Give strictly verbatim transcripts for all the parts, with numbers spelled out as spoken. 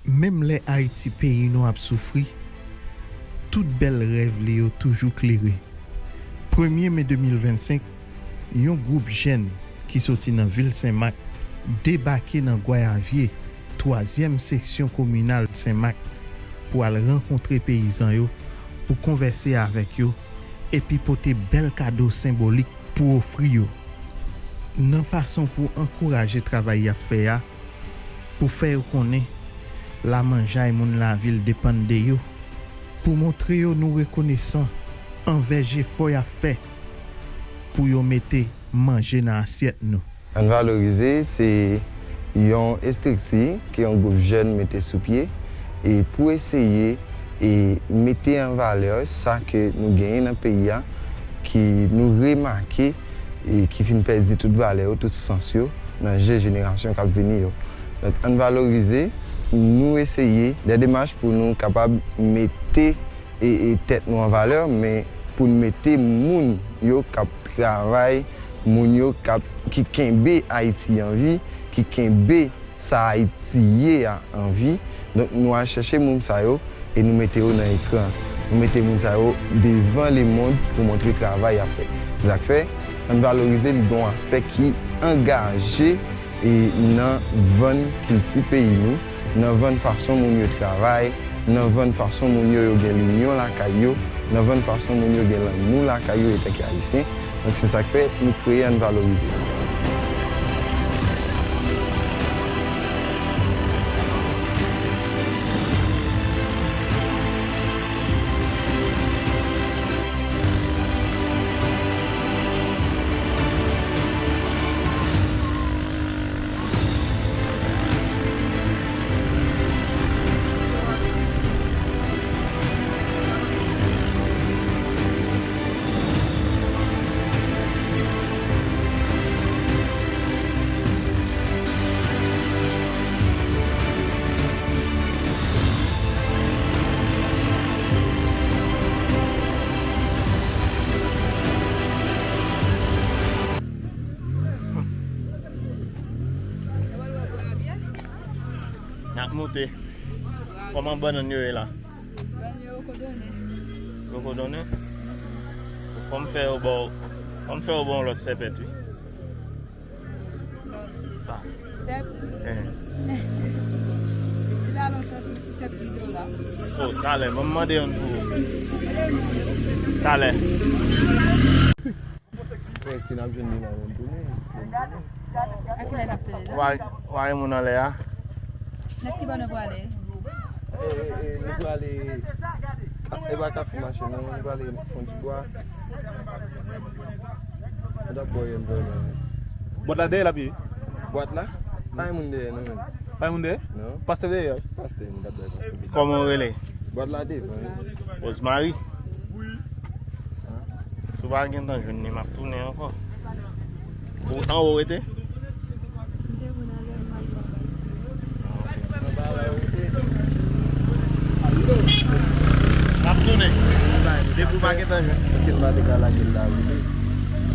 Menm lè Ayiti peyi nou ap soufri, tout bèl rèv li yo toujou klere. Premye me de mil vennsenk, yon gwoup jèn ki soti nan vil Senmak debake nan Gwayavye, twazyèm seksyon kominal Senmak, pou al rankontre peyizan yo, pou konvèse avèk yo, epi pote bèl kado senbolik pou ofri yo. Nan fason pou ankouraje travay y ap fè a, pou fè yo konnen lamanjay moun lavil depann de yo, pou montre yo nou rekonesan anvè jefò y ap fè pou yo mete manje nan asyèt nou. Ann Valorize se yon estrikti ke yon gwoup jèn mete sou pye e pou eseye e mete an valè sa ke nou genyen nan peyi a, ki nou remake e ki fin pèdi tout valè yo, tout sans yo nan je jenerasyon k ap vini yo. Donk, Ann Valorize, nou eseye dè demach pou nou kapab mete e, e tèt nou an valè, men pou n mete moun yo k ap travay, moun yo k ap, ki kenbe Ayiti an vi, ki kenbe sa Ayiti ye a an vi. Donk, nou al chèche moun sa yo e nou mete yo nan ekran. Nou mete moun sa yo devan lemonn pou montre travay y ap fè. Se sa k fè, Ann Valorize, li gen yon aspè ki angaje e nan vann kilti peyi nou, nan vann fason moun yo travay, nan vann fason moun yo, yo gen linyon lakay yo, nan vann fason moun yo gen lanmou lakay yo etanke Ayisyen. Donk, se sa k fè nou kreye Ann Valorize. N ap moute. Kòman bannann yo ye la? Bannann yo kodonnen. Yo kodonnen? Fò m fè yo ba w, fò m fè yo ba w lòt sèpèt, wi. Sa. Sèp? Eh. Depi la lontan, tout ti sèp ki do la. Oh, talè, ban m mande youn pou ou. Talè. Èske n ap jwenn li la menm tounen, jis lè n tounen? A kilè n ap tounen la? Wa, wa, gen moun anlè a. Nèg ki bò nou prale? E, e, e, nou prale, e pa Kafou Mache non, nou prale Fondibwa. Nou t ap bò yè m vèlè. Bwat la dèyè l ap ye? Bwat la? Pa gen moun dèyè non menm. Pa gen moun dèyè? Non. Pastè dèyè? Pastè, nou t ap bò pastè. Kòman w rele? Bwat la devan wi. Rosemary? Si w pa gentan jwenn li, m ap tounen ankò. Ou anwo w rete? M ap tounen. Depi w pa gentan jwenn. Èske n pa te ka lage l la, wi?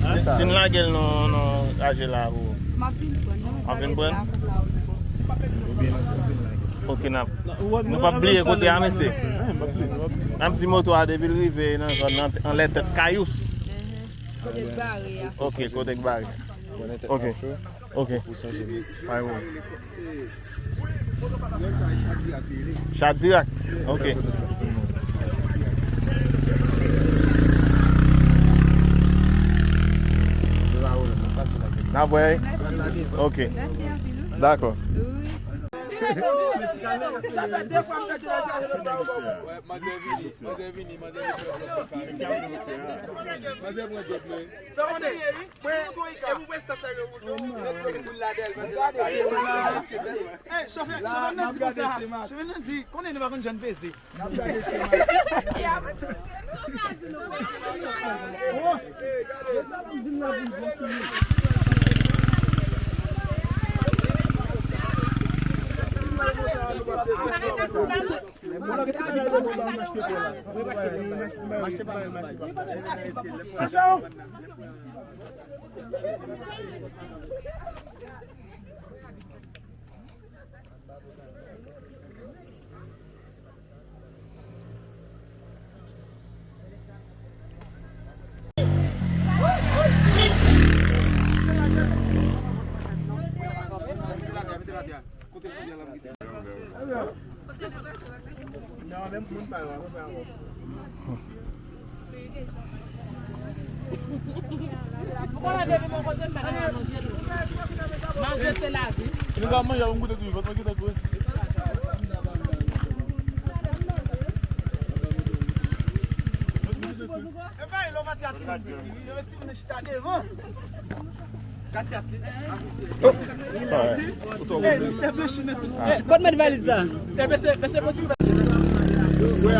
Si, si n lage l, nou, nou raje la pou ou. M ap vin pran, non, m ap vin pran. Ok, n ap, nou p ap bliye kote a, mesye. N ap di moto a depi l rive nan zòn nan, anlè tèt Kayous. Kote k bare a. Ok, kote k bare a. Ok, ok. Pa gen pwoblèm. Chadirak. Ok. N ap wè. Ok. Dakò. Sa fè de fwa m pèdi lè chanje lòt bò. Wè, manzè vini, manzè vini, manzè vini. Manzè pran djòb mwen. Sa w konnen, mwen, e pou prestans la yo, yo, yo mete boul ladèl, manzè la. Ey, chofè, chofè m nan di konsa. Chofè m nan di, konnen nou pa konn jan n peze. Manje se lavi. Nou ka manje avè yon goute diri, vant mwen gentan tou. E pa yon lòt pati a timoun piti, wi. Yo met timoun nan chita devan. Oh, sorry. Hey, Mister Blanchiment. Kot mèt valiz la? Te bese, bese pwodui. Wi.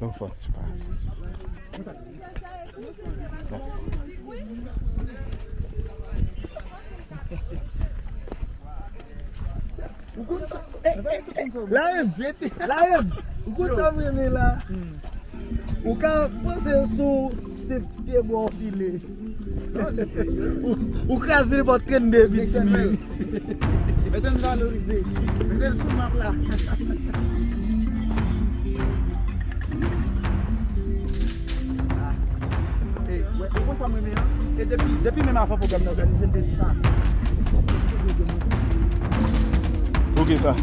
Yon fwa ti pa, si, si. Mèsi. Ou konn sa? Eh, eh, eh, la menm, la menm. Ou konn sa m renmen la? Ou ka panse sou se pye bwa w file. Ou, ou kraze nenpòt trannde pitimi. Mete n valorize. Mete l sou map la. Ah. Ey, wè, ou konn sa m renmen an? E depi, depi menm avan pwogram nan òganize, m te di sa. Ok, sa.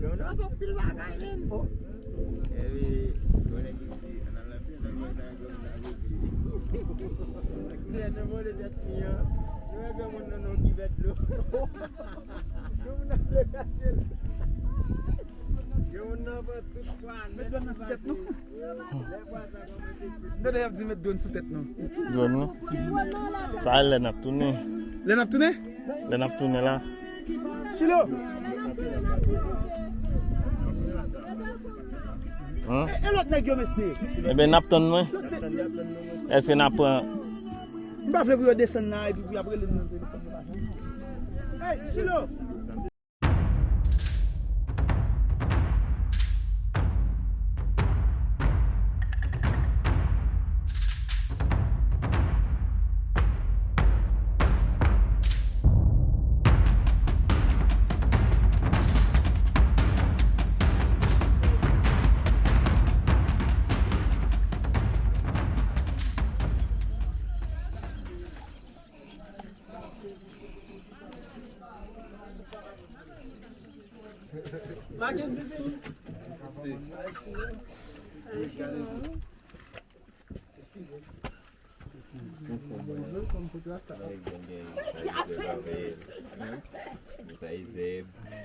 Yo, nou ap fè pil bagay, men. Epi, konnen ki di, an al nan pye, nan mwen, nan gòm, nan gòm. Lè nou vole tèt li an, nou wè granmoun nan, nan kivèt dlo. Granmoun nan vle kache l. Granmoun nan pran tout pwa, met dlo nan sou tèt nou. Gade y ap di met dlo sou tèt nou. Dlo nou. Sa lè n ap tounen. Lè n ap tounen? Lè n ap tounen la. Chilo! Hein? E, e lòt nèg yo, mesye? Ebyen, n ap tann mwen. Èske n ap pran? M pa vle pou yo desann la epi pou y ap rele m nan telefòn yo pa jwenn mwen. Hey, Chilo!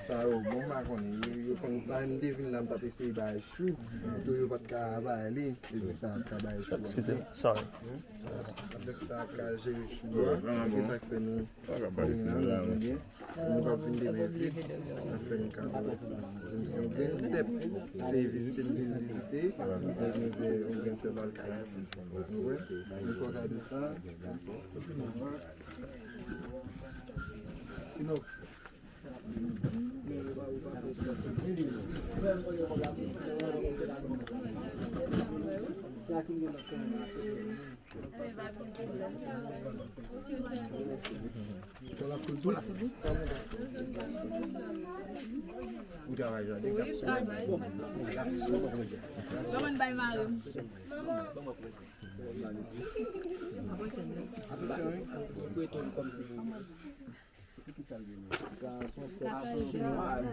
Sa yo, bon, m pa konnen. Yo, yo konn, lè m te vin la, m t ap eseye bay chou. Tou yo pa t ka bay li. E se sa ap ka bay chou. Excusez, sorry. Avèk sa ap ka jere chou a. E sa k fè nou, nou p ap vin demen vit. N ap fè nou kado. Menm si yon grenn sèp, se vizite n vin vizite. Donk, nou se yon grenn sèp al ka isit. Nou wè? Nou fè kado sa. Ou travay jaden, gad sou. Kòman bay mari m? Atansyon, wi. Ki sa l gen menm? Sa se yon sèp chinwa, ou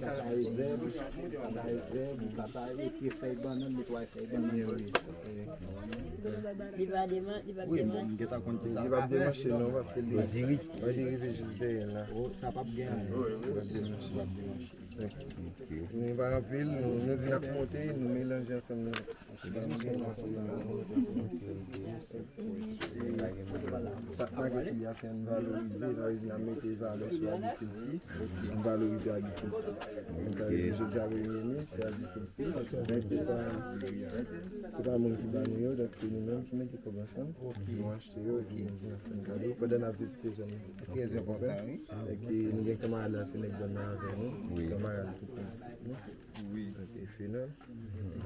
ka taye zèb, ou ka taye zèb, ou ka taye, ou tire fèy bannann, netwaye fèy bannann. Li pa deman-, li pa demanche. Wi, bon, m gentan konn ki sa l pa fè. Li pa demanche non, paske li, lè li rive jis dèyè l la, sa p ap gen anyen. Li p ap demanche, li p ap demanche. Nou pa anpil, nou, nou di n ap monte, nou melanje ansanm, nou Sa k make sou li a, se ann valorize, sa vle di n ap mete valè sou agrikilti, ann valorize agrikilti. Donk, sa vle di, jodi a, premye me, se agrikilti, se pa, se pa moun ki ba nou yo, donk se nou menm ki mete kòb ansanm, nou achte yo, epi nou vin ap fè n kado, pandan n ap vizite zòn nan. Trè enpòtan, wi. Epi nou gen kanmarad la, se nèg zòn nan avè nou, kanmarad ki konn isit, non? Wi. Ok, fenòm.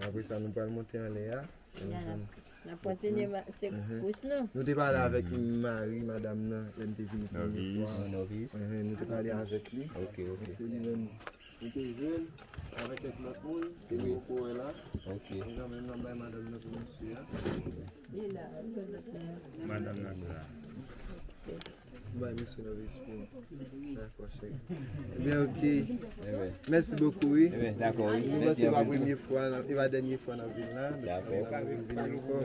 Apre sa, nou pral monte anlè a. N ap kontinye sekous nou. Nou te pale avèk mari madanm nan lè n te vini premye fwa. Novis. Enhen, nou te pale avèk li. Ok, ok. Se li menm. Nou te jwenn avèk kèk lòt moun ke nou poko wè la. Ok. Nou kanmenm n ap bay madanm nan pou misye a. Li la, li la. Madanm nan la. Bay misye nan vespri. Dakò, chèk. Ebyen, ok. Mèsi bokou, wi. Ebyen, dakò, wi. Nou panse se pa premye fwa, e pa dènye fwa n ap vin la. Dakò. N ap vin ankò.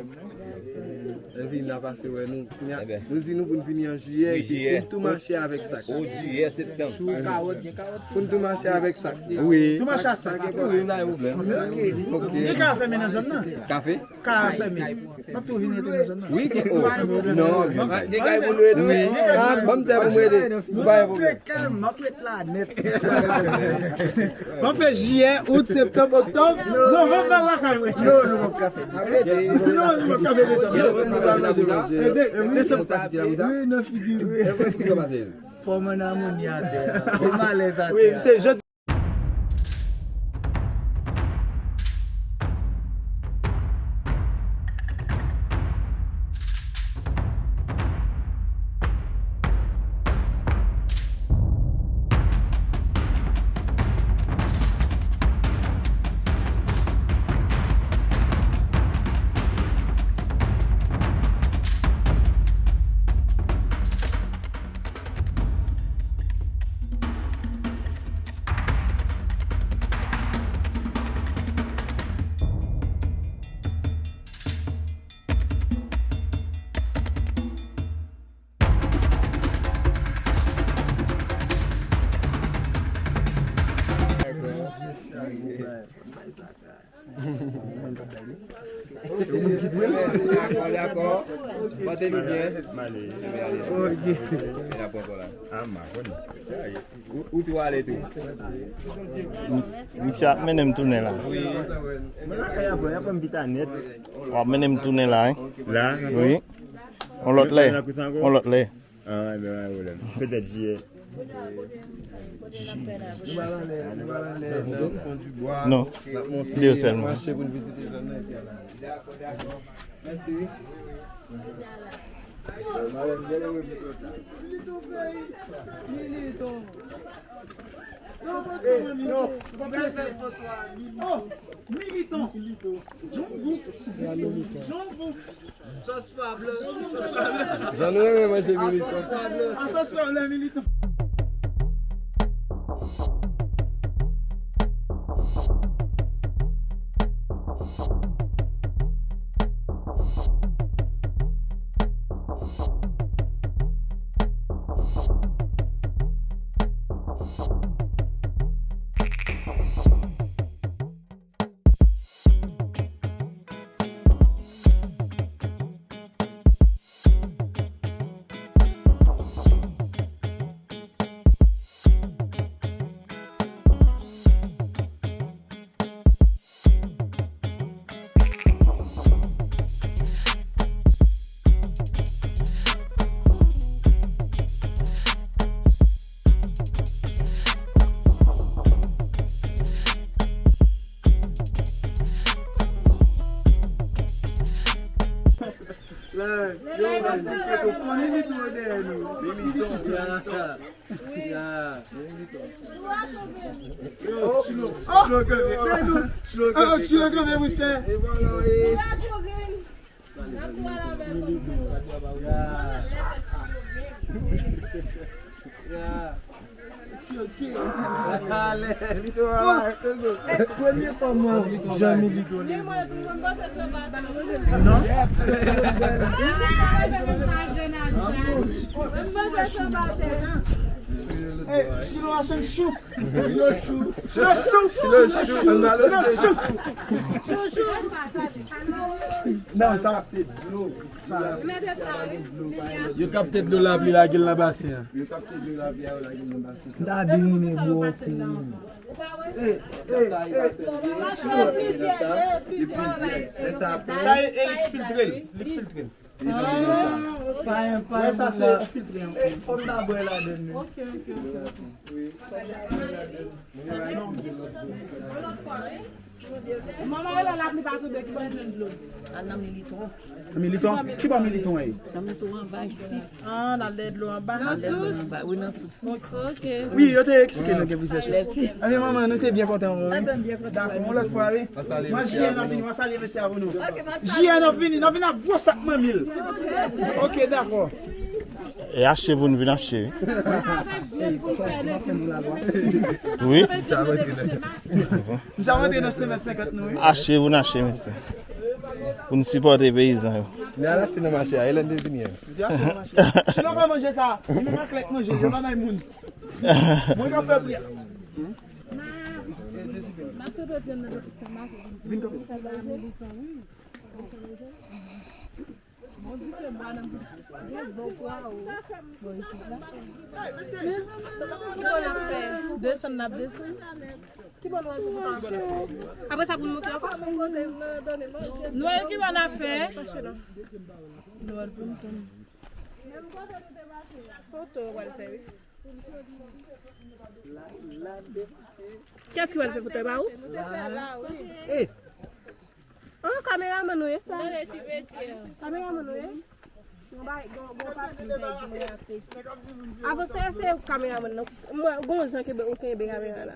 N vin la pase wè nou. Kounye a, nou di nou pou n vini an jiyè, epi pou n tou mache avèk sak. O, jiyè, septanm. Pou n tou mache avèk sak. Wi. Tou mache ak sak. Wi, pa gen pwoblèm. Ok. Gen kafe nan zòn nan? Kafe? Ka fèmen. M ap tou vin rete nan zòn nan. Wi, gen, oh, non, gen kay pou nou rete. Wi. Ah, ban m tè pou m rete. Nou pa gen pwoblèm. M ap ret la nèt. M ap fè jiyè, out, septanm, oktòb, novanm, m al lakay mwen. Non, non, m ap ka fè. Non, m ap ka fè desanm. Desanm. Wi, nan figi m. Fò m ann amoni atè a. Fò m alèz atè a. Wi, misye jodi. Dakò, dakò. Pote nou byen. Ou, ou tou ale tou. Misye ap mennen m tounen la. Wi. W ap mennen m tounen la, wi. La? Wi. On lòt lè. On lòt lè. Ah, ebyen, pa gen pwoblèm. Petèt jiyè. Non. De yo sèlman. Dakò, dakò. Mèsi. Militon. Oh, militon. John Book. John Book. Sòs pa blan. Sòs pa blan. Jan nou renmen manje militon. Sòs pa blan. Sòs pa blan, militon. Chilo kanpe, mouche. Premye fwa mwen wè Jan Militon. Non? Hey, Chilo a son chou. Chilo chou. Chilo chou. Chilo chou. Chilo chou. Non, sa va pete dlo. Yo kapte dlo lapli, lage l nan basen an. Yo kapte dlo lapli a, yo lage l nan basen. M ta byen renmen bwè kou. Sa e, e li k filtre l. Li k filtre l. Pa yon, pa yon sa se filtre ankò. Fò m ta bwè ladann wi. Ok, ok, ok. Manman, e la lapli pa tonbe, ki bò n jwenn dlo? Al nan Militon. Militon? Ki bò Militon an ye? Nan Militon anba isit. Ah, n al dèyè dlo anba. Nan sours? Wi, nan sours. Ok. Wi, yo te eksplike nou gen plizyè sours. Ebyen, manman, nou te byen kontan wè w wi. Dakò, yon lòt fwa wi. Mwen, J N ap vini, mwen salye mesye a pou nou. J N ap vini, n ap vini ak gwo sak manmi l. Ok, dakò. E achte pou n vin achte wi. Wi. M sa rantre nan senk mèt senkant nou wi. Achte pou n achte mesye. Pou n sipòte peyizan yo. Men al achte nan mache a, e lè n te vini an. Chilo pa manje sa. Li menm ak lèk manje, yo pa bay moun. Mwen ka fè pri. Vin kanpe. Desann n ap desann. Ki bò nou al pou nou fè? Apre sa pou nou monte ankò? Nwèl ki bò n ap fè? Nwèl pou nou tounen. Foto yo pral fè wi. Kiyès ki pral fè foto a, pa ou? Eh! Oh, kameramann ou ye sa? Kameramann ou ye? Gon bay, gon, gon papye m pèdi mwen achte. Avan se, se kameramann nan. Mwen, gon jan kenbe, ou kenbe kamera la.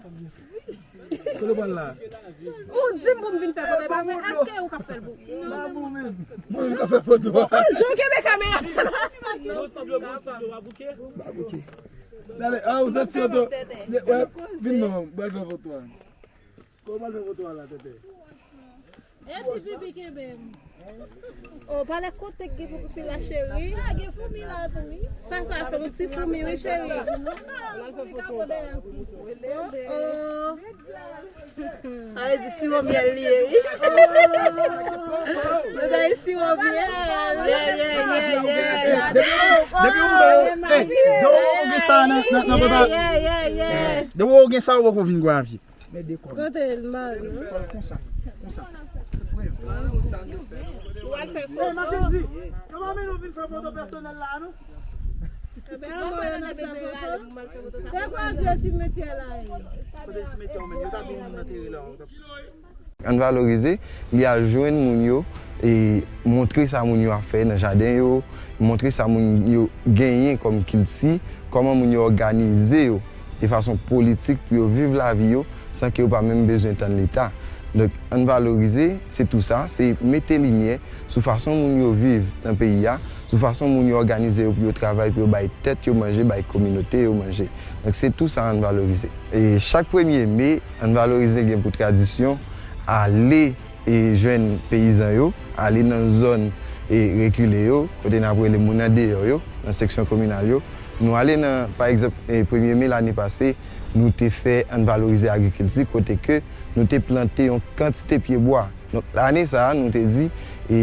Kote w pral la? Ou di m pou m vin fè foto, e pa vre? Èske ou k ap fè l pou? Mwen menm k ap fè foto a. Gon jan w kenbe kamera sa la. Babouke. Dale, ah, ou santi yo tou. Wè, vin non, bèl fè foto a. Kòman fè foto a la, Tètè? E ti pipi kenbe m. Oh, pale kote k gen pou pipi la, cheri. Ah, gen foumi la tou, wi. Sa, sa fè yon ti foumi, wi, cheri. Oh, oh. Di siwo myèl li ye, wi. Nou bay siwo myèl. Depi ou, depi ou, eh, depi ou gen sa nan, nan, nan baba. Depi ou gen sa, ou poko vin gravye. Kote l, Mari? Konsa, konsa. Ou al fè foto. Makendy, yo pa vin, nou vin fè foto pèsonèl la, non? Ebyen, anmwey, nou fè foto. Se kwa vye simetyè la ye? Kote simetyè ou menm? Yo ta di moun antere la. Ann valorize, li al jwenn moun yo, e montre sa moun yo ap fè nan jaden yo, montre sa moun yo genyen kòm kilti, kòman moun yo òganize yo de fason politik pou yo viv lavi yo san ke yo pa menm bezwen tann Leta. Donk, ann valorize, se tou sa, se mete limyè sou fason moun yo viv nan peyi a, sou fason moun yo òganize yo pou yo travay, pou yo bay tèt yo manje, bay kominote yo manje. Donk, se tou sa ann valorize. E chak premye me, ann valorize gen pou tradisyon ale e jwenn peyizan yo, ale nan zòn e rekile yo, kote n ap rele moun andeyò yo, nan seksyon kominal yo. Nou ale nan, pa egzanp, e premye me lane pase, nou te fè ann valorize agrikilti, kote ke nou te plante yon kantite pyebwa. Donk, lane sa a, nou te di, e,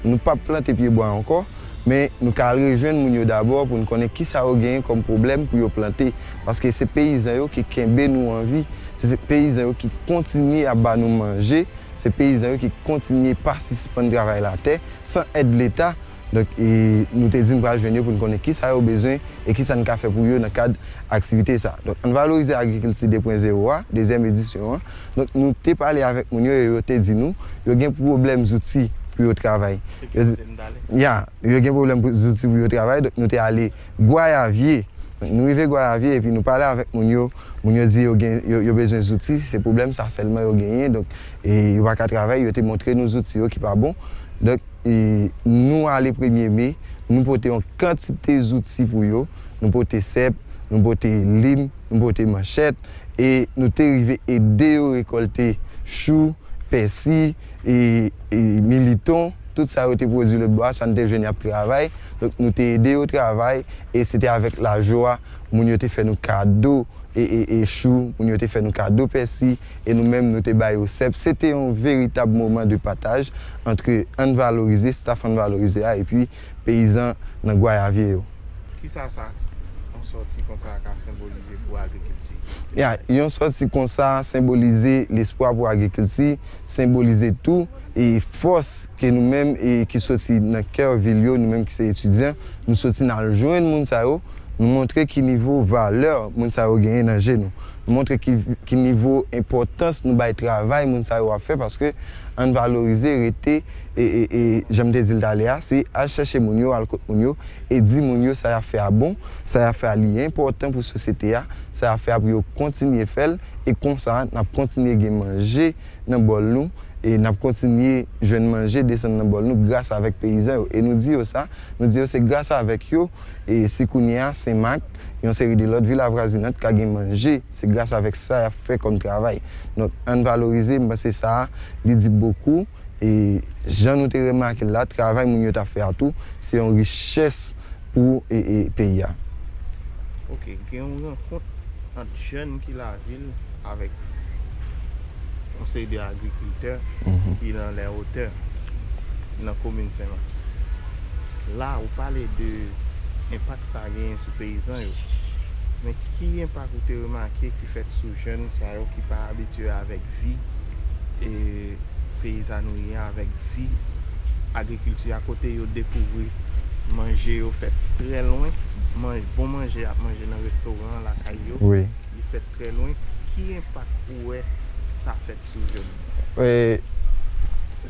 nou p ap plante pyebwa ankò, men nou ka al rejwenn moun yo dabò pou n konnen kisa yo genyen kòm pwoblèm pou yo plante. Paske se peyizan yo ki kenbe nou an vi, se, se peyizan yo ki kontinye ap ba nou manje, se peyizan yo ki kontinye pa sispann travay latè san èd Leta. Donk, e, nou te di n pral jwenn yo pou n konnen kisa yo bezwen e kisa n ka fè pou yo nan kad aktivite sa. Donk, ann valorize agrikilti de pwen zewo a, dezyèm edisyon an. Donk, nou te pale avèk moun yo e yo te di nou, yo gen pwoblèm zouti pou yo travay. Yo di, ya, yo gen pwoblèm pou, zouti pou yo travay. Donk, nou te ale Gwayavye. Donk, nou rive Gwayavye epi nou pale avèk moun yo. Moun yo di yo gen, yo, yo bezwen zouti, se pwoblèm sa sèlman yo genyen. Donk, e yo pa ka travay, yo te montre nou zouti yo ki pa bon. Donk, e, nou ale premye me, nou pote yon kantite zouti pou yo. Nou pote sèp, nou pote lim, nou pote manchèt, e nou te rive ede yo rekòlte chou, pèsi, e, e militon, tout sa yo te pwodui lòtbò a, sa n te jwenn y ap travay. Donk, nou te ede yo travay, e se te avèk lajwa, moun yo te fè nou kado e, e, e chou, moun yo te fè nou kado pèsi, e nou menm, nou te ba yo sèp. Se te yon veritab moman de pataj antre Ann Valorize, staf Ann Valorize a, epi peyizan nan Gwayavye yo. Kisa sa, yon sòti konsa ka senbolize pou agrikilti? Ya, yon sòti konsa senbolize lespwa pou agrikilti, senbolize tou e fòs ke nou menm e ki soti nan kè vil yo, nou menm ki se etidyan, nou soti n al jwenn moun sa yo, nou montre ki nivo valè moun sa yo genyen nan je nou. Nou montre ki, ki nivo enpòtans nou bay travay moun sa yo ap fè, paske Ann Valorize rete, e, e, e, jan m te di l talè a, se al chèche moun yo, al kot moun yo, e di moun yo sa y ap fè a bon, sa y ap fè a li enpòtan pou sosyete a, sa y ap fè a pou yo kontinye fè l, e konsa, n ap kontinye gen manje nan bòl nou, e n ap kontinye jwenn manje desann nan bòl nou gras avèk peyizan yo. E nou di yo sa, nou di yo se gras avèk yo, e si kounye a Senmak, yon seri de lòt vil avwazinant ka gen manje, se gras avèk sa y ap fè kòm travay. Donk, Ann Valorize, m panse sa a, li di bokou, e jan nou te remake l la, travay moun yo t ap fè a tou, se yon richès pou, e, e, peyi a. Ok, gen yon rankont ant jèn ki lavil avèk yon seri de agrikiltè ki nan lè wotè nan komin Senmak. La, ou pale de enpak sa genyen sou peyizan yo. Men ki enpak ou te remake ki fèt sou jèn sa yo ki pa abitye avèk vi, e, peyizanri a, avèk vi agrikilti a, kote yo dekouvri manje yo fèt trè lwen, manj-, bon manje y ap manje nan restoran lakay yo, li fèt trè lwen. Ki enpak ou wè sa fèt sou jèn yo? E,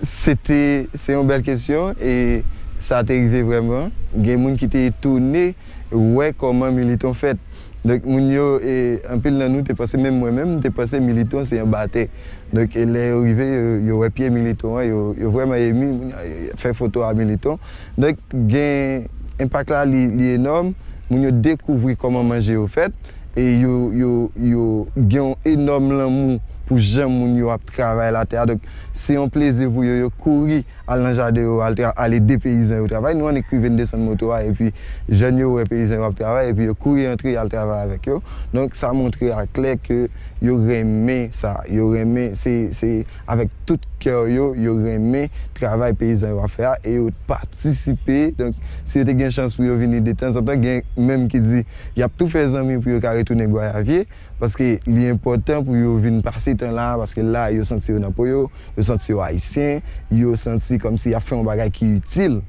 se te, se yon bèl kesyon, e sa te rive vrèman. Gen moun ki te etone wè kòman militon fèt. Donk, moun yo, e, anpil nan nou te panse, menm mwen menm, m te panse militon se anba tè. Donk, e lè yo rive, yo, yo wè pye militon an, yo, yo vrèman emi, moun yo, e, fè foto a militon. Donk, gen enpak la, li, li enòm. Moun yo dekouvri kòman manje yo fèt, e yo, yo, yo gen yon enòm lanmou pou jan moun yo ap travay latè a. Donk, se yon plezi pou yo, yo kouri al nan jaden yo, al tra-, al ede peyizan yo travay. Nou annik rive, n desann moto a, epi jèn yo wè peyizan yo ap travay, epi yo kouri antre al travay avèk yo. Donk, sa montre aklè ke yo renmen sa. Yo renmen, se, se avèk tout kè yo, yo renmen travay peyizan yo ap fè a, e yo patisipe. Donk, si yo te gen chans pou yo vini detanzantan, gen menm ki di y ap tou fè zanmi pou yo ka retounen Gwayavye, paske li enpòtan pou yo vin pase tan la, paske la, yo santi yo nan po yo, yo santi yo ayisyen, yo santi kòmsi y ap fè yon bagay ki itil.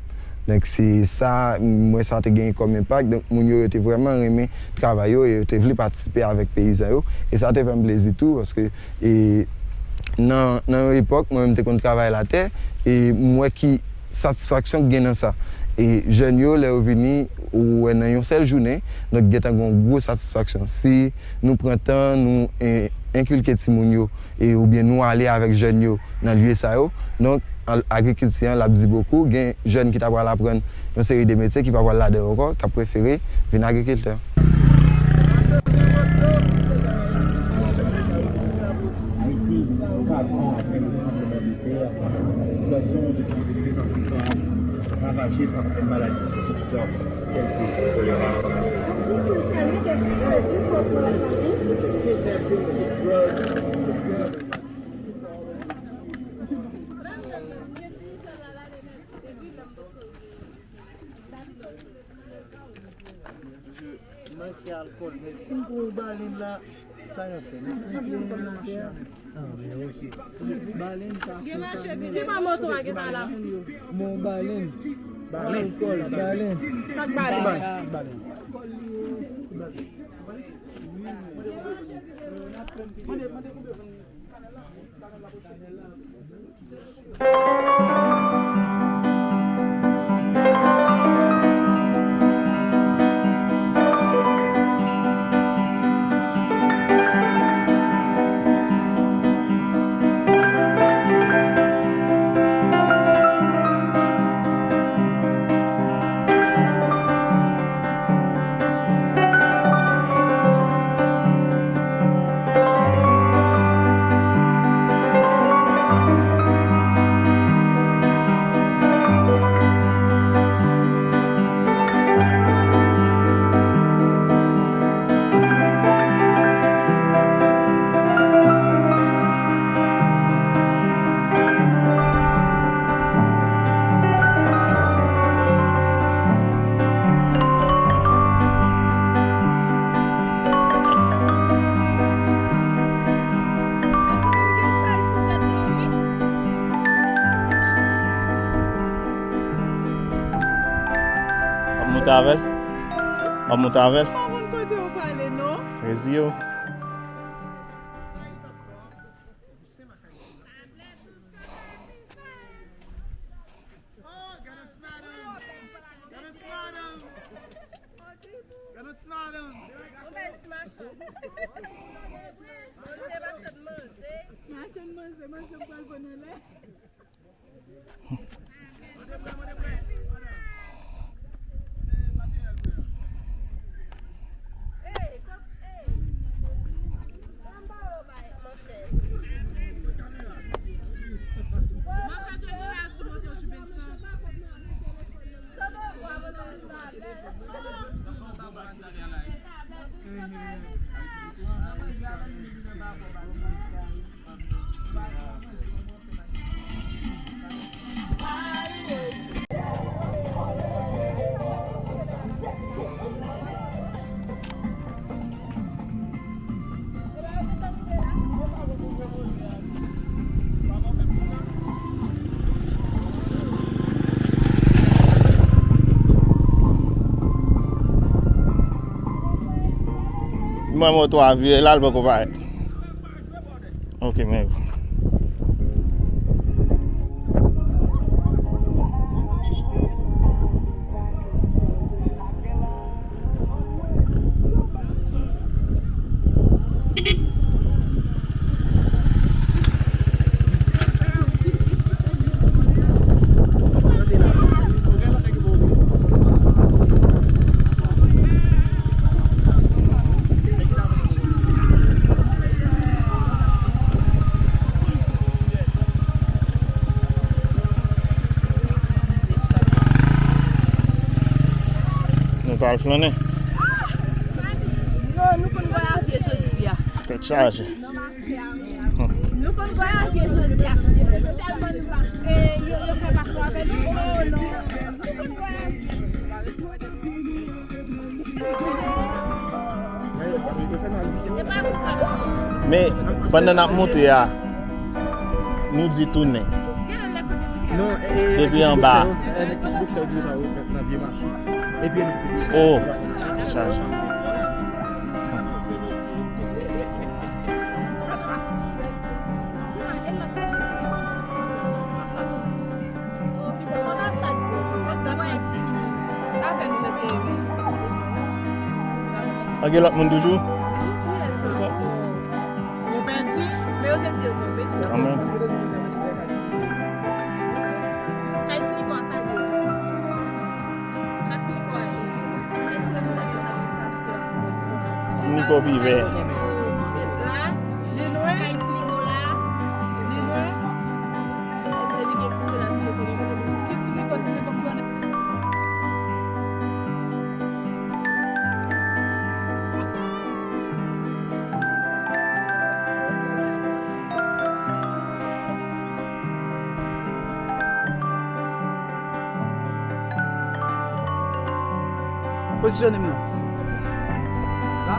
Donk, se sa, mwen, sa te gen kòm enpak. Donk, moun yo, yo te vrèman renmen travay yo e yo te vle patisipe avèk peyizan yo. E sa te fè m plezi tou, paske, e, nan, nan yon epòk, mwen menm te konn travay latè, e m wè ki satisfaksyon k gen nan sa. E jèn yo, lè yo vini, ou wè nan yon sèl jounen, donk gentan gen yon gwo satisfaksyon. Si nou pran tan, nou, e, enkilke timoun yo, e, oubyen nou ale avèk jèn yo nan lye sa yo. Donk, an, agrikilti an, l ap di bokou. Gen jèn ki ta pral aprann yon seri de metye ki pa pral ladan yo ankò, k ap prefere vin agrikiltè. Ayiti, nou pa pran anpil tranblemanntè, sitiyasyon de santé ravaje pa maladi de tout sòt. Manke alkòl, men si m pran yon balen la, sa y ap fè? M ap mete l atè a? Ah, men ok. Balen sa, gen mache vini. Ki bò moto a gentan la pou yo? Bon, balen. Balen. Alkòl, balen. Sa k balen? Balen. Balen. W ap monte avè l? W ap monte avè l? M pa konn kote w prale, non. Reziye w. Ou bèl ti machann. Ou se machann manje. Machann manje, manje m pral pran anlè. Mwen moto a vire la, l poko parèt. Ok, men. Al flannen. Non, nou konn vwayaje jodi a. Tèt chaje. Nou konn vwayaje jodi a. Nou tèlman nou pa, e, yo, yo fè pa fò avè nou. Oh, non. Nou konn vwayaje. Men, pandan n ap monte a, nou di tounen. Non, e, e, depi anba. Kickboxer yo, e, kickboxer yo di sa, wi, nan, nan vye mache. Epi nou. Oh, chaje. Pa gen lòt moun toujou? Se sa. Yo pèdi, men yo te di yo tonbe. Kanmenm. Kay Ti Niko a sa vle. Kay Ti Niko a ye. Ti Niko pi vè. La, li lwen. Kay Ti Niko la. Li lwen. Ki Ti Niko, Ti Niko konnen. Pozisyone m nan. La.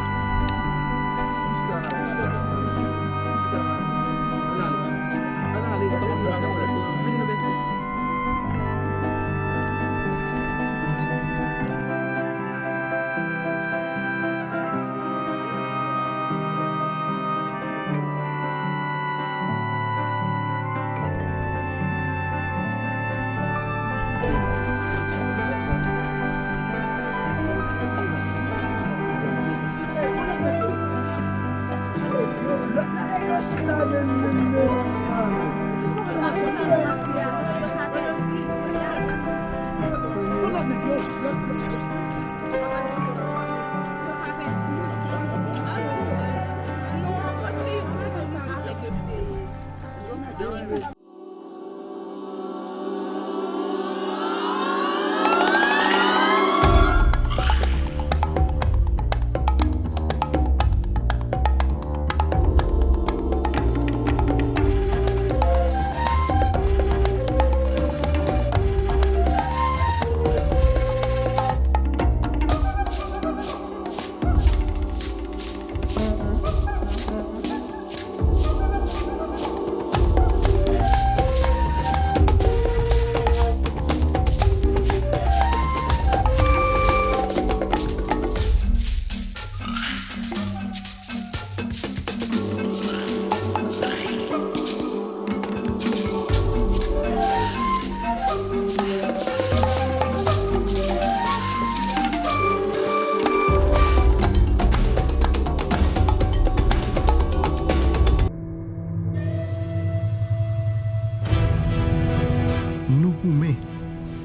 Nou goumen,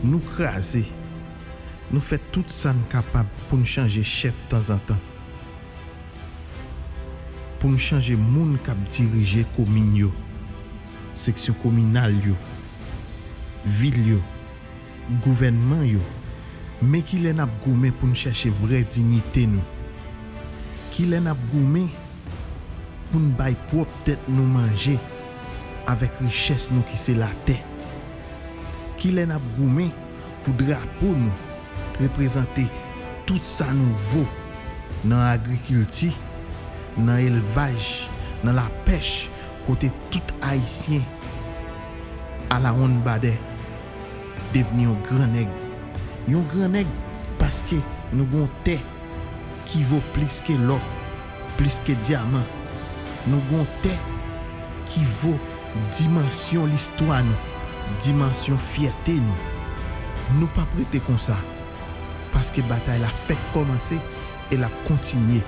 nou kraze, nou fè tout sa n kapab pou n chanje chèf tanzantan. Pou n chanje moun k ap dirije komin yo, seksyon kominal yo, vil yo, gouvènman yo. Men kilè n ap goumen pou n chèche vrè diyite nou? Kilè n ap goumen pou n bay pwòp tèt nou manje avèk richès nou ki se latè? Kilè n ap goumen pou drapo nou reprezante tout sa nou vo nan agrikilti, nan elvaj, nan lapèch, kote tout Ayisyen alawonnbadè devni yon gran nèg. Yon gran nèg paske nou gen yon tè ki vo plis ke lò, plis ke dyaman. Nou gen yon tè ki vo dimansyon listwa nou, dimansyon fyète nou. Nou p ap rete konsa, paske batay la fèk kòmanse e l ap kontinye.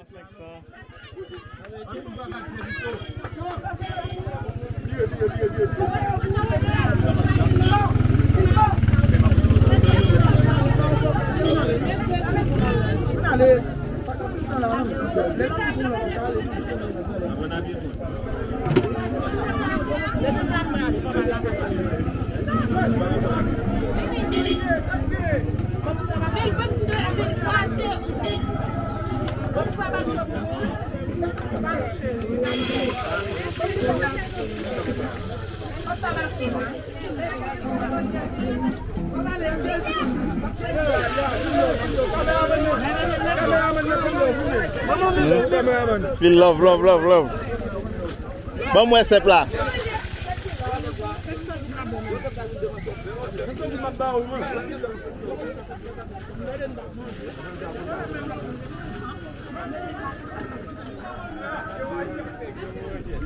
Senk san. Fil love, love, love, love. Ban m wè sèp la.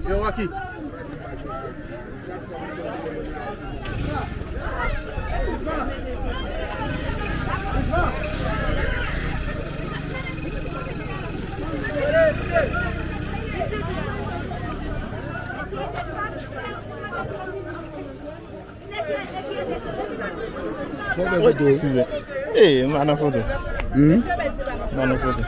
Yo, Rocky. Eskize. Ee, m pa nan foto. Hmm? M pa nan foto.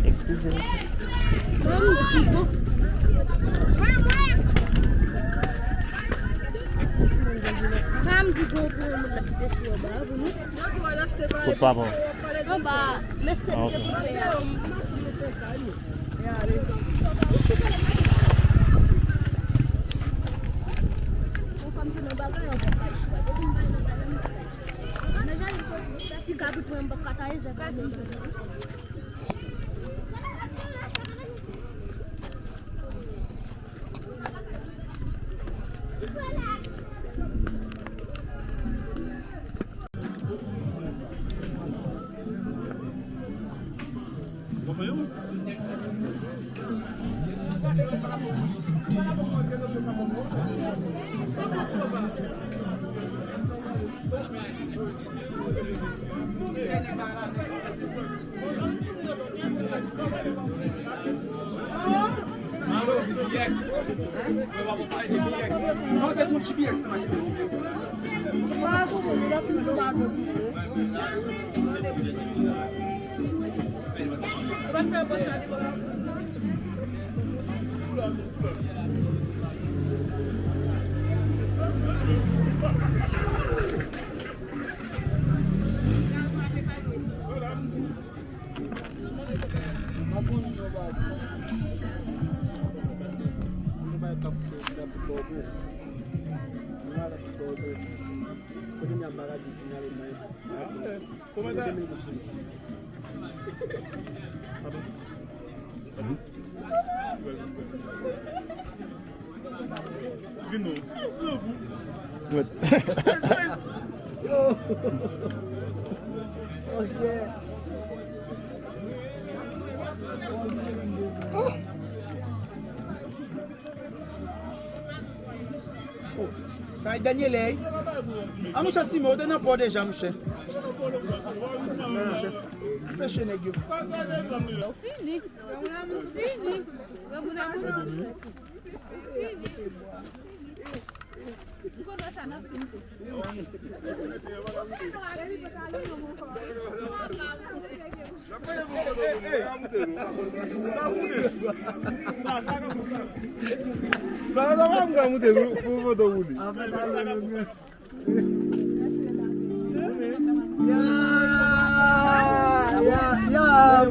Eskize m. Ban m di bon. Ban m di bon pou yon moun la kite chou anba pou nou. Kot papa w? Anba, men se pou pè a. Yon fanm jwenn yon bagay, yon bagay chou. Depi m jwenn yon bagay, yon bagay chou. Si kabrit mwen, m p ap ka taye zèb la. Sa e dènye lè. A, monchè, Simon, ou te nan pò deja, monchè. Peche nèg yo. Yo fini. Granmoun fini. Granmoun fini. Sa yo pa m ka moute pou foto pou li. Ya, ya, ya.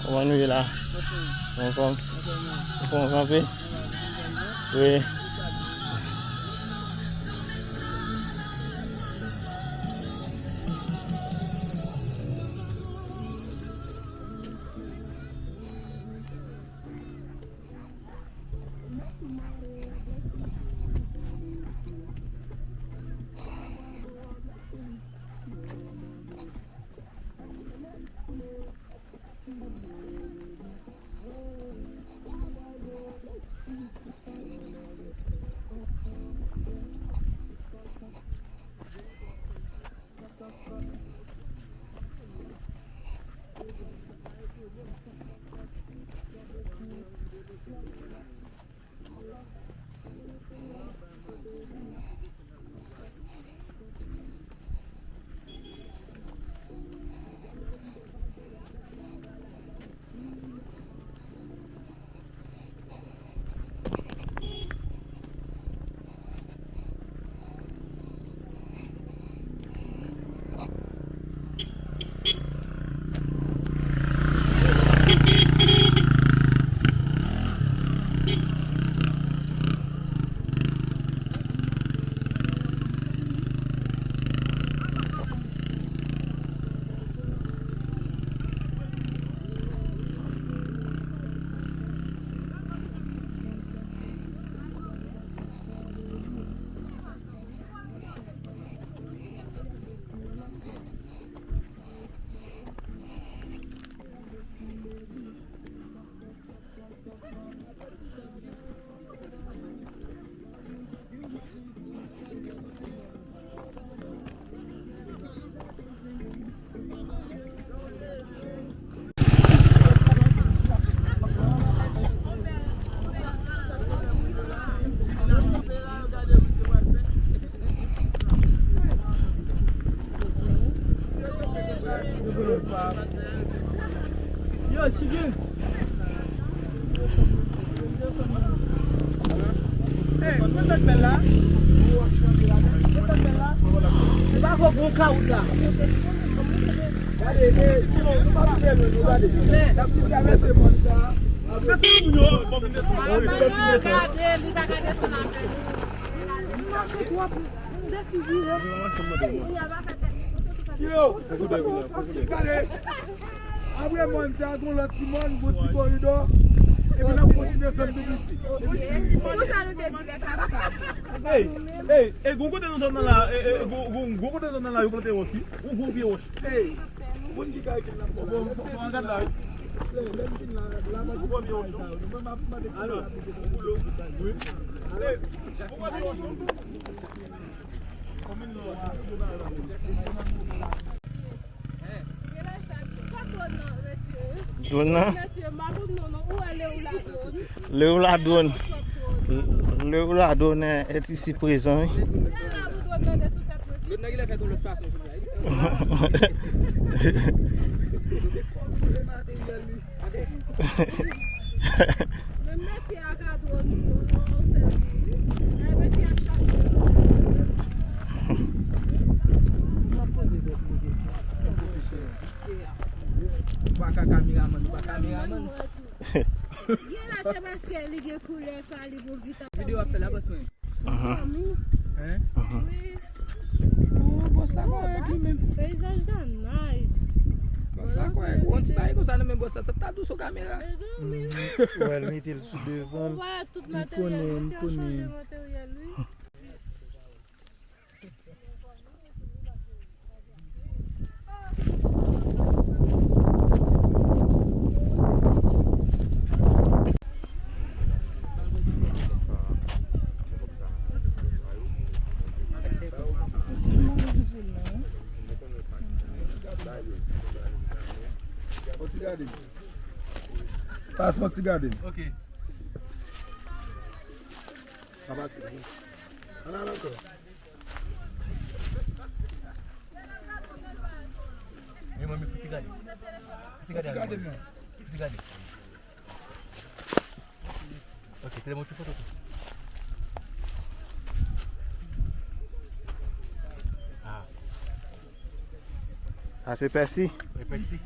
Kòman nou ye la? Anfòm? Anfòm kanpe? Wi. Yo, chicken. Hey, mwen sot bèl la. Mwen sot bèl la. Se pa fò bon kawout la. Gade, e, Simon, nou pa touye nou, nou gade. N ap tou travèse mòn sa. Gade, li ta gade sou la. Li mache twòp. M defigire. Yo, gade. Apre mòn sa, gon lòt ti mòn, gon ti koridò. Epi n ap kontinye desann tou piti. Pou sa nou te di lè kaka. Ey, ey, ey, gon kote nan zòn nan la, ey, ey, gon, gon, gon kote nan zòn nan la, yo plante wòch, wi. Yon gwo pye wòch. Ey, moun ki kay ki nan fò. Bon, bon, bon, gad la, wi. Lè, lè m fin la, la, la, gwo pye wòch, non? Alo. Wi. Ey, gwo pye wòch, non? Dwòn nan? Leo la dwòn. Leo la dwòn est ici présent, wi. Men mesye a ka dwòn tou, non, sèvi. Men mesye a chaje. M ap poze tèt mwen kesyon. Ou pa ka kameramann, ou pa kameramann. Gen la se paske li gen koulè sa, li pou vit ap. Videyo ap fè la, bòs mwen. Fanmi. Hein? Wi. Oh, bòs la kòrèk li menm. Peyizaj la nice. Bòs la kòrèk. Yon ti bagay konsa nan men bòs la, sa t ap dou sou kamera. Mezanmi. Wè, l mete l sou devan l. Li konnen, li konnen. Pas yon ti gade. Ok. Pa pase. Ann al ankò. Men mwen, men fouti gade. Fouti gade avè mwen. Fouti gade. Ok, tire yon ti foto tou. Ah. Sa se pèsi? Wi, pèsi.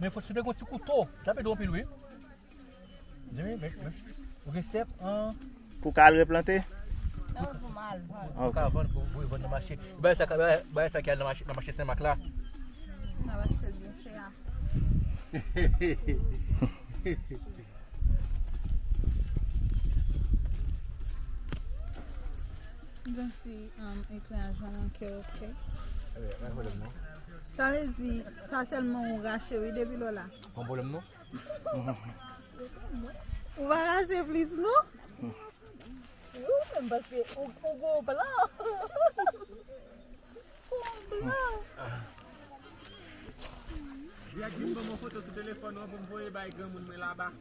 Men fò si w te gen yon ti kouto, t ap ede w anpil, wi. Jimmy, men, men, ou gen sèp an. Pou ka al replante? Non, pou m al vann. Pou, pou ka vann, pou, pou vann nan mache. Bagay sa, bagay, bagay sa ki al nan mache, nan mache Sen Mak la. Nan mache byen chè a. Mwen si, um, ekleraj la manke, ok. Sa vle di, sa sèlman ou rache, wi, depi lò la. Pa pwoblèm, non. Ou pa rache plis, non? Ou menm, paske ou, ou gwo blan. Ou blan. Vya di m ban mwen foto sou telefòn ou an pou m voye bay granmoun mwen laba.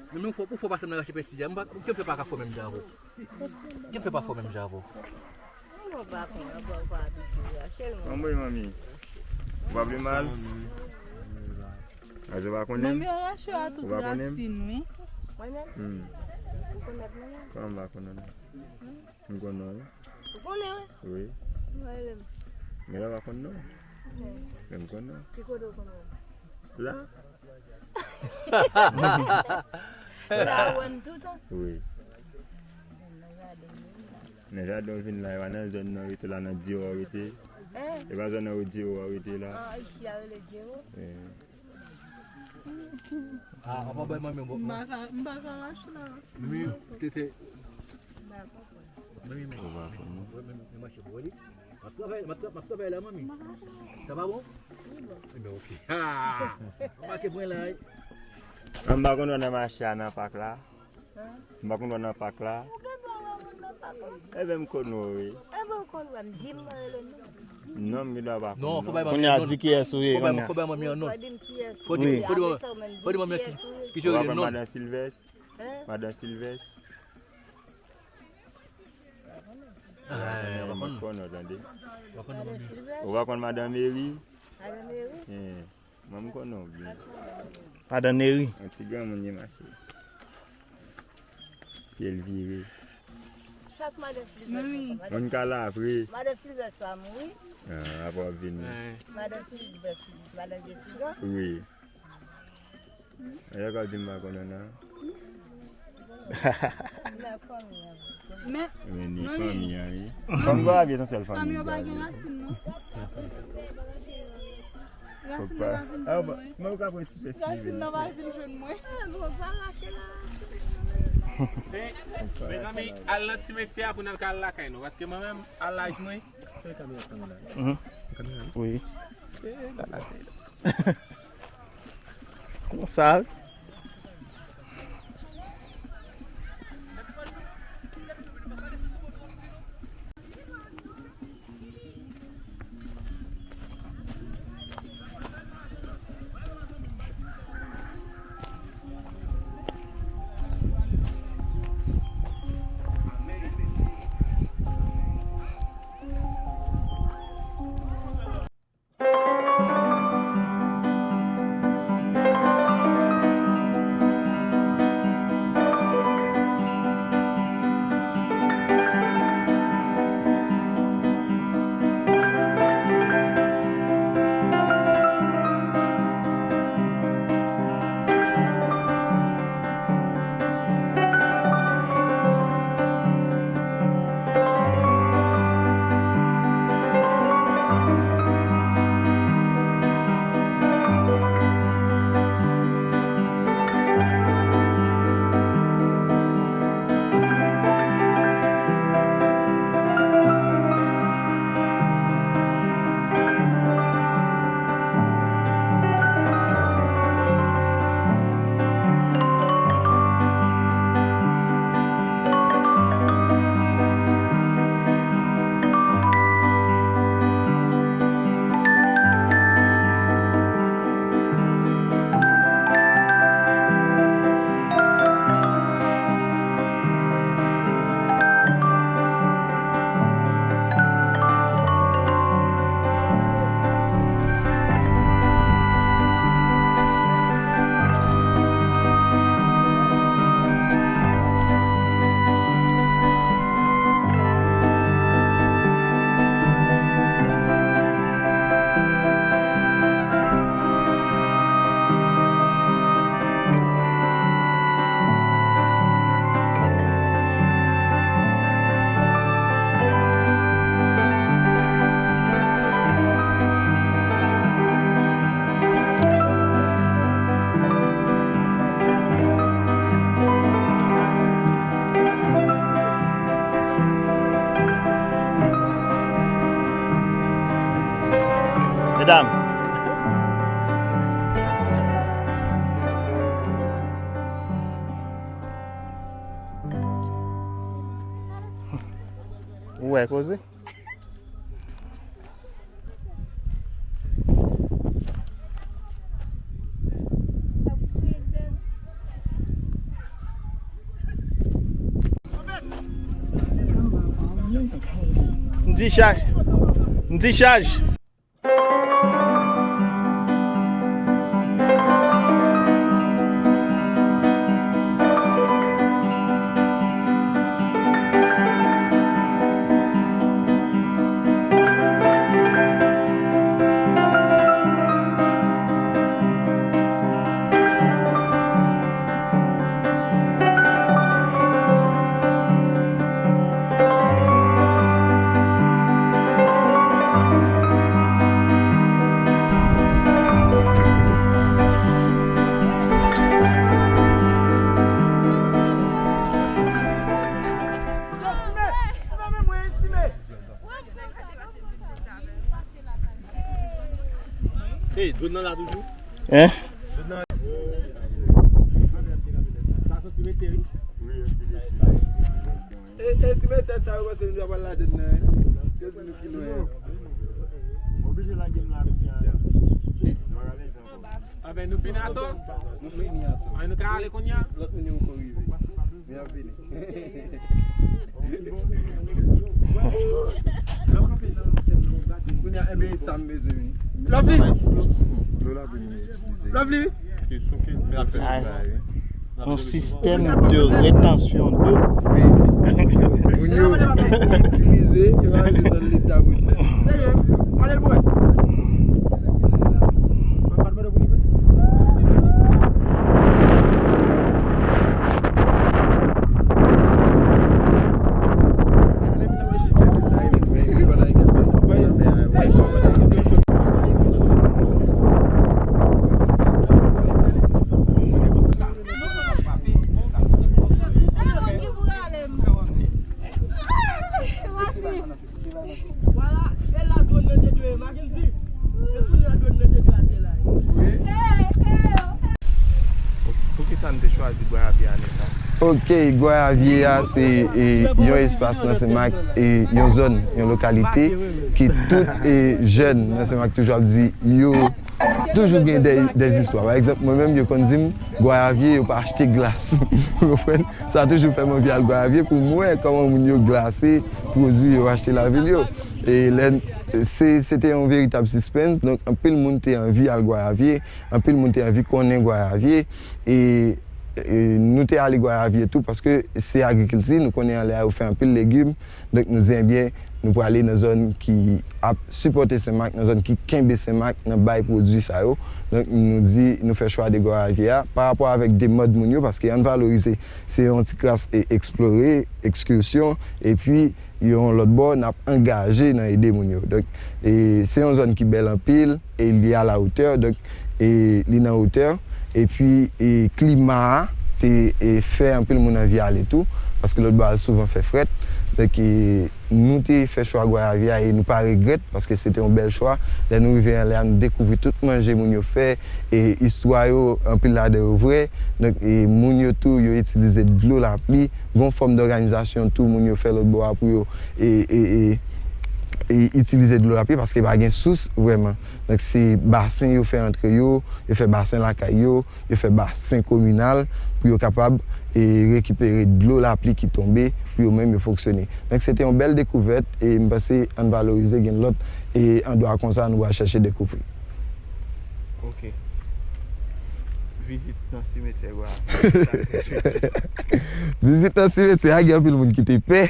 Men ou fò, ou fò pase m nan rache pèsi a. M pa, kè m fè pa ka fò menm jan avè w. Kè m fè pa fò menm jan avè w. Mwen pa konn, mwen pa abitye rache l, mwen. Anmwey, manmi. Ou pa vle mal? Aze pa konnen? Manmi an rache a tout rasin, wi. Mwen menm? Hmm. Ou konn mwen menm? Kòman m pa konnen? M konnen, wi. Ou konnen, wi? Wi. Mwen menm. Men la pa konn non. Men m konnen. Ki kote ou konnen? La. Sa ou wè m toutan? Wi. Nan jaden w vin la, e pa nan zòn nan rete la, nan Diwo w rete. Eh? E pa zòn nan Diwo w rete la. Ah, isi a rele Diwo? Eh. Ah, apa bay manmi bon. M pa ka, m pa ka rache la. Mimi, tete. M pa konprann. Mimi, mimi. Ou pa konprann. Mwen, mimi, mimi, mache pou li. M ap travay, m ap tra-, m ap travay la, manmi. Sa pa bon? Li bon. Ebyen, ok. Ha! Anbake pran la, wi. An m pa konn wè nan mache a nan pak la. Hein? M pa konn wè nan pak la. Ou gen dwa wè moun nan pak la. Ebyen, m konn wè, wi. Ebyen, ou konn wè m, di m mwen rele non. Non, m gen dwa pa konn non. Non, fò bay manmi an non. Kounye a di kiyès ou ye, kounye a. Fò bay manmi an non. Fò di m kiyès ou ye. Fò di, fò di, fò di manmi an ki, ki jere non. Ou pa konn madan Silvès? Hein? Madan Silvès? Ah, mwen pa konn non, tande. Ou pa konn madan Meri? Madan Meri? Eh, mwen m konnen w byen. Madan Meri. Yon ti granmoun ye mache. Pye l vire. Chak madan Silvès. Mwen ka la vre. Madan Silvès pa mouri. Ah, apre w ap vini. Madan Silvès, madan Jessica. Wi. Yo ka di m pa konnen non. Men, men ni fanmi an, wi. Fanmi pa vye, se sèl fanmi yo pa gen rasin non. Rasin nan pa vin jwenn mwen. Men ou ka pran ti pèsi. Rasin nan pa vin jwenn mwen. Mezanmi, al nan simetyè a pou n al ka al lakay nou, paske mwen menm, al laj mwen. Mhm. Wi. Konsa, wi. Dam. Ou wè koze? M di chaj. M di chaj. Hey, dlo nan la toujou? Hein? E, e simetyè sa yo panse nou pral ladann nan, hein? Yo di nou ki lwen. Oblije lage m la kounye a. Anben, nou fini atò? Nou fini atò. Ann nou ka ale kounye a? Lòt moun yo poko rive. Men y ap vini. Kounye a, enben, sa m bezwen wi. Lovely! Dlo la pou nou itilize. Lovely! Yon sistèm de retansyon dlo. Wi. Moun yo itilize, yo pa mete nan leta pou l fè. Serye? Gade l pou wè. Poukisa n te chwazi Gwayavyè ane sa? Ok, Gwayavyè a se, e, yon espas nan Senmak, e, yon zòn, yon lokalite ke tout, e, jèn nan Senmak toujou ap di yo toujou gen de, de zistwa. Pa egzanp, mwen menm, yo konn di m, Gwayavyè, yo pa achte glas. Ou konprann? Sa toujou fè m anvi al Gwayavyè pou m wè kòman moun yo glase pwodui yo achte lavil yo. E lè n, se, se te yon veritab sispens, donk anpil moun te anvi al Gwayavyè, anpil moun te anvi konnen Gwayavyè. E, e nou te ale Gwayavyè tou, paske se agrikilti, nou konnen anlè a yo fè anpil legim. Donk, nou di, ebyen, nou prale nan zòn ki ap sipòte Senmak, nan zòn ki kenbe Senmak, nan bay pwodui sa yo. Donk, nou di, nou fè chwa de Gwayavyè a. Pa rapò avèk demande moun yo, paske ann valorize, se yon ti kras e eksplore, ekskèsyon, epi yon lòt bò, n ap angaje nan ede moun yo. Donk, e, se yon zòn ki bèl anpil, e li a la wotè, donk, e li nan wotè, epi, e klima a te, e fè anpil moun anvi ale tou, paske lòt bò a l souvan fè frèt. Donk, e nou te fè chwa Gwayavyè a e nou pa regrèt, paske se te yon bèl chwa. Lè nou rive anlè a, nou dekouvri tout manje moun yo fè, e istwa yo, anpil ladan yo vrè. Donk, e moun yo tou, yo itilize dlo lapli. Gon fòm dòganizasyon tou, moun yo fè lòt bò a pou yo, e, e, e, e itilize dlo lapli, paske pa gen sous vrèman. Donk, se basen yo fè antre yo, yo fè basen lakay yo, yo fè basen kominal pou yo kapab, e, rekipere dlo lapli ki tonbe pou yo menm yo fonksyone. Donk, se te yon bèl dekouvèt e m panse ann valorize, gen lòt, e, andwa konsa nou pral chèche dekouvri. Ok. Vizit nan simetyè Gwa. Vizit nan simetyè a, gen anpil moun ki te pè.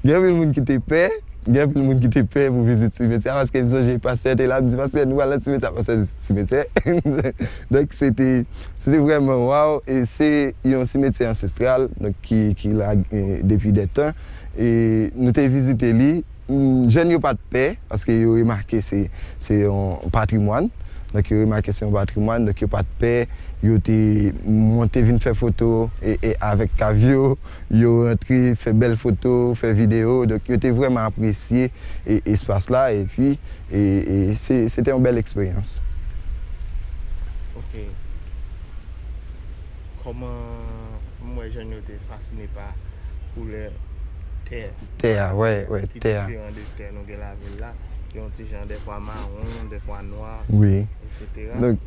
Gen anpil moun ki te pè. Gen anpil moun ki te pè pou vizit simetyè a, paske m sonje pastè te la, m di, "Pastè, nou pral nan simetyè a." Pastè di, "Simetyè?" Donk, se te, se te vrèman waw, e se yon simetyè ansestral, donk, ki, ki la, e, depi de tan. E nou te vizite li, mm, jèn yo pa t pè, paske yo remake se, se yon patrimwàn. Donk, yo remake se yon patrimwàn, donk yo pa t pè, yo te monte vin fè foto e, e avèk kav yo, yo rantre fè bèl foto, fè videyo. Donk, yo te vrèman apresye e, espas la, epi e, e se, se te yon bèl eksperyans. Ok. Kòman, m wè jèn yo te fasine pa koulè tè a. Tè a, wè, wè, Ki tè a. Diferan de tè nou gen lavil la, ki yon ti jan dèfwa mawon, dèfwa nwa, Wi. etsetera. Donk,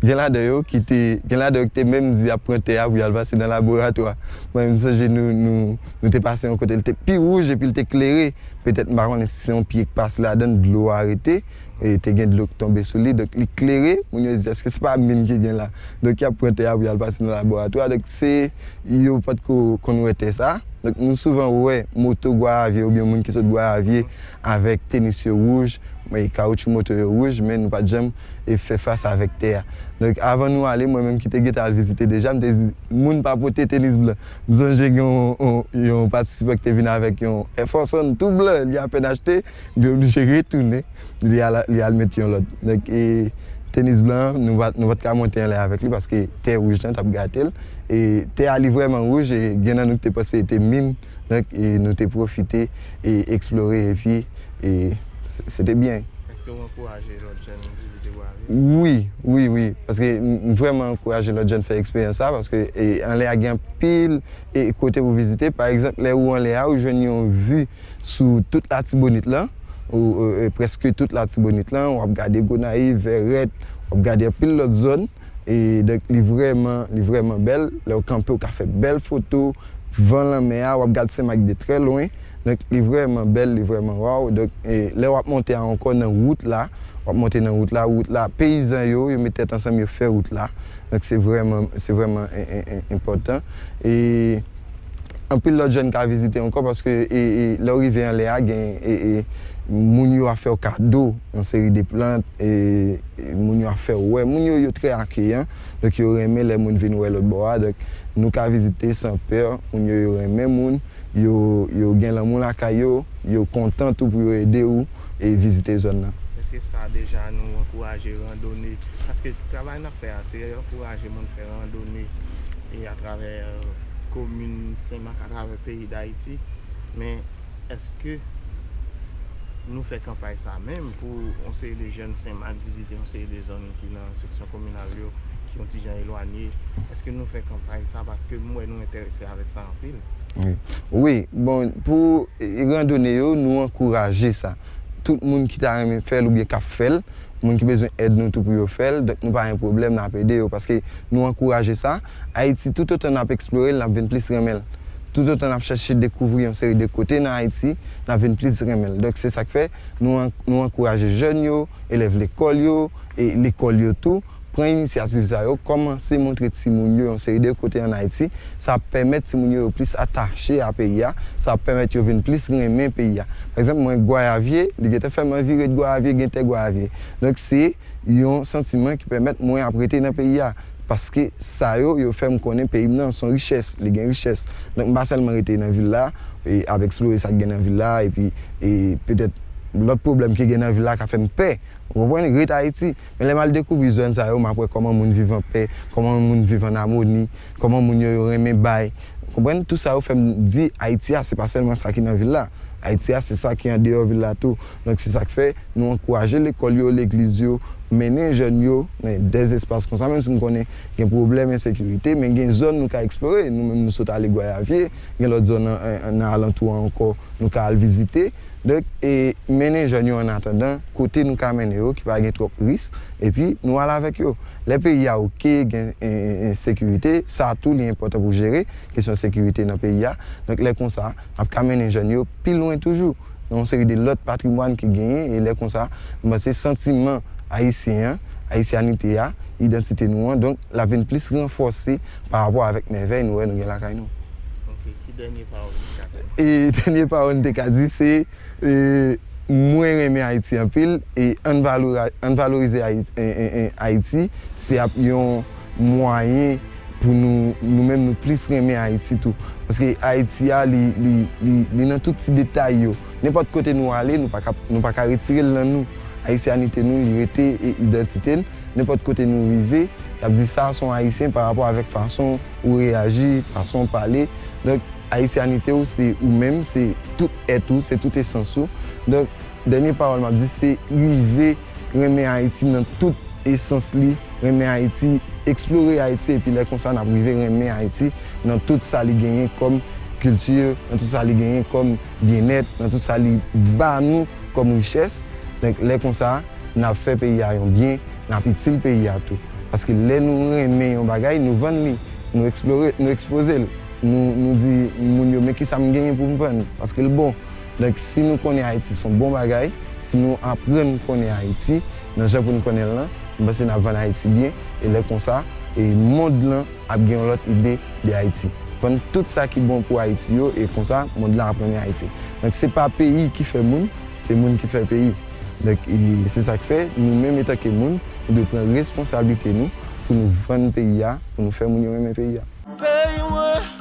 gen ladan yo ki te, gen ladan yo ki te menm di y ap pran tè a pou y al pase nan laboratwa. Mwen menm, m sonje nou, nou, nou te pase yon kote, l te pi wouj epi l te klere. Petèt, m pa konnen si se yon pye k pase ladan l, dlo a rete, e te gen dlo k tonbe sou li. Donk, li klere, moun yo di, èske se pa min ki gen la? Donk, y ap pran tè a pou y al pase nan laboratwa. Donk, se, yo potko konn wè tè sa. Donk, nou souvan wè moto Gwaravye oubyen moun ki sot Gwaravye avèk tenis yo wouj, e kawotchou moto yo wouj, men nou pa t janm e fè fas avèk tè a. Donk, avan nou ale, mwen menm ki te gentan al vizite deja, m te di, moun pa pote tenis blan. M sonje gen yon, yon, yon patisipan ki te vin avèk yon Air Force One tou blan, li apèn achte, li oblije retounen, li al, li al met yon lòt. Donk, e, tenis blan an, nou pa, nou pa t ka monte anlè avèk li paske tè wouj lan t ap gate l. E tè a, li vrèman wouj, e gen nan nou ki te panse se te min, donk, e nou te pwofite e eksplore, epi, e se, se te byen. Èske w ankouraje lòt jèn vizite Gwaravye? Wi, wi, wi. Paske m, m vrèman ankouraje lòt jèn fè eksperyans sa, paske, e, anlè a gen anpil, e, kote pou vizite. Pa egzanp, lè ou anlè a, ou jwenn yon vi sou tout Latibonit lan, ou, e, e, prèske tout Latibonit lan, w ap gade Gonayiv, Vèrèt, w ap gade anpil lòt zòn. E donk, li vrèman, li vrèman bèl. Lè w kanpe, w ka fè bèl foto, van lanmè a, w ap gad Senmak de trè lwen. Donk, li vrèman bèl, li vrèman waw. Donk, e, lè w ap monte a ankò nan wout la, w ap monte nan wout la, wout la, peyizan yo, yo met tèt ansanm, yo fè wout la. Donk, se vrèman, se vrèman en, en, en, enpòtan. E anpil lòt jèn ka vizite ankò paske, e, e, lè w rive anlè a, gen, e, e, moun yo ap fè w kado yon seri de plant, e, e, moun yo ap fè w wè. Moun yo, yo trè akeyan, donk yo renmen lè moun vin wè lòt bò a. Donk, nou ka vizite san pè, moun yo, yo renmen moun, yo, yo gen lanmou lakay yo, yo kontan tou pou yo ede w e vizite zòn nan. Èske sa deja nou ankouraje randone? Paske travay n ap fè a, se ankouraje moun fè randone e atravè komin Senmak, atravè peyi Dayiti. Men èske nou fè kanpay sa menm pou yon seri de jèn Senmak vizite yon seri de zòn ki nan seksyon kominal yo, ki yon ti jan elwanye? Èske nou fè kanpay sa? Paske m wè nou enterese avèk sa anpil. Wi. Wi, bon, pou, e, randone yo, nou ankouraje sa. Tout moun ki ta renmen fè l oubyen k ap fè l, moun ki bezwen èd nou tou pou yo fè l, donk nou pa gen pwoblèm, n ap ede yo, paske nou ankouraje sa. Ayiti, toutotan n ap eksplore l, n ap vin plis renmen l. Toutotan n ap chèche dekouvri yon seri de kote nan Ayiti, n ap vin plis renmen l. Donk, se sa k fè nou an-, nou ankouraje jèn yo, elèv lekòl yo, e lekòl yo tou, pran inisyativ sa yo, kòmanse montre timoun yo yon seri de kote ann Ayiti. Sa ap pèmèt timoun yo, yo plis atache a peyi a, sa ap pèmèt yo vin plis renmen peyi a. Pa egzanp, mwen, Gwaravye, li gentan fè m anvi ret Gwaravye, gen tè Gwaravye. Donk, se yon santiman ki pèmèt mwen ap rete nan peyi a. Paske sa yo, yo fè m konnen peyi m nan se yon richès, li gen richès. Donk, m pa sèlman rete nan vil la, e ap eksplore sa k gen nan vil la, epi, e petèt lòt pwoblèm ki gen nan vil la ka fè m pè. Ou konprann? Ret Ayiti. Men lè m al dekouvri zòn sa yo, m ap wè kòman moun viv an pè, kòman moun viv an amoni, kòman moun yo, yo renmen bay. Ou konprann? Tout sa yo fè m di Ayiti a, se pa sèlman sa ki nan vil la. Ayiti a, se sa ki andeyò vil la tou. Donk, se sa k fè nou ankouraje lekòl yo, legliz yo, mennen jèn yo nan de espas konsa, menm si m konnen gen pwoblèm ensekirite, men gen zòn nou ka eksplore. Nou menm, nou sot ale Gwaravye, gen lòt zòn nan, nan alantou an ankò, nou ka al vizite. Donk, e, mennen jèn yo annatandan, kote nou ka mennen yo, ki pa gen twòp risk, epi nou al avèk yo. Lè peyi a oke, gen, e, e, ensekirite, sa tou li enpòtan pou jere, kesyon sekirite nan peyi a. Donk, lè konsa, n ap ka mennen jèn yo pi lwen toujou, nan yon seri de lòt patrimwàn ki genyen, e lè konsa, m panse santiman ayisyen an, ayisyanite a, idantite nou an, donk, l ap vin plis ranfòse pa rapò avèk mèvèy nou wè nou gen lakay nou. Ok, ki dènye pawòl nou ka di? E dènye pawòl m te ka di, se, e, mwen renmen Ayiti anpil, e ann valora-, ann valorize Ayiti, e, e, e, Ayiti, se ap yon mwayen pou nou, nou menm nou plis renmen Ayiti tou. Paske Ayiti a, li, li, li, li nan tout ti detay yo. Nenpòt kote nou ale, nou pa ka, nou pa ka retire l nan nou. Ayisyanite nou, li rete e idantite n. Nenpòt kote nou rive, y ap di sa se yon Ayisyen pa rapò avèk fason ou reyaji, fason ou pale. Donk, ayisyanite w, se ou menm, se tout èt ou, se tout esans ou. Donk, dènye pawòl m ap di, se rive renmen Ayiti nan tout esans li, renmen Ayiti, eksplore Ayiti, epi lè konsa n ap rive renmen Ayiti nan tout sa li genyen kòm kilti, nan tout sa li genyen kòm byennèt, nan tout sa li ba nou kòm richès. Donk, lè konsa, n ap fè peyi a yon byen, n ap itil peyi a tou. Paske lè nou renmen yon bagay, nou vann li, nou eksplore, nou ekspoze l, nou, nou di moun yo, men kisa m genyen pou m vann, paske l bon. Donk, si nou konnen Ayiti se yon bon bagay, si nou aprann konnen Ayiti, nan jan pou nou konnen l lan, m panse n ap vann Ayiti byen, e lè konsa, e mond lan ap gen yon lòt ide de Ayiti. Vann tout sa ki bon pou Ayiti yo, e konsa, mond lan ap renmen Ayiti. Donk, se pa peyi ki fè moun, se moun ki fè peyi. Donk, e se sa k fè, nou menm etanke moun, nou dwe pran responsablite nou pou nou vann peyi a, pou nou fè moun yo renmen peyi a. Peyi mwen,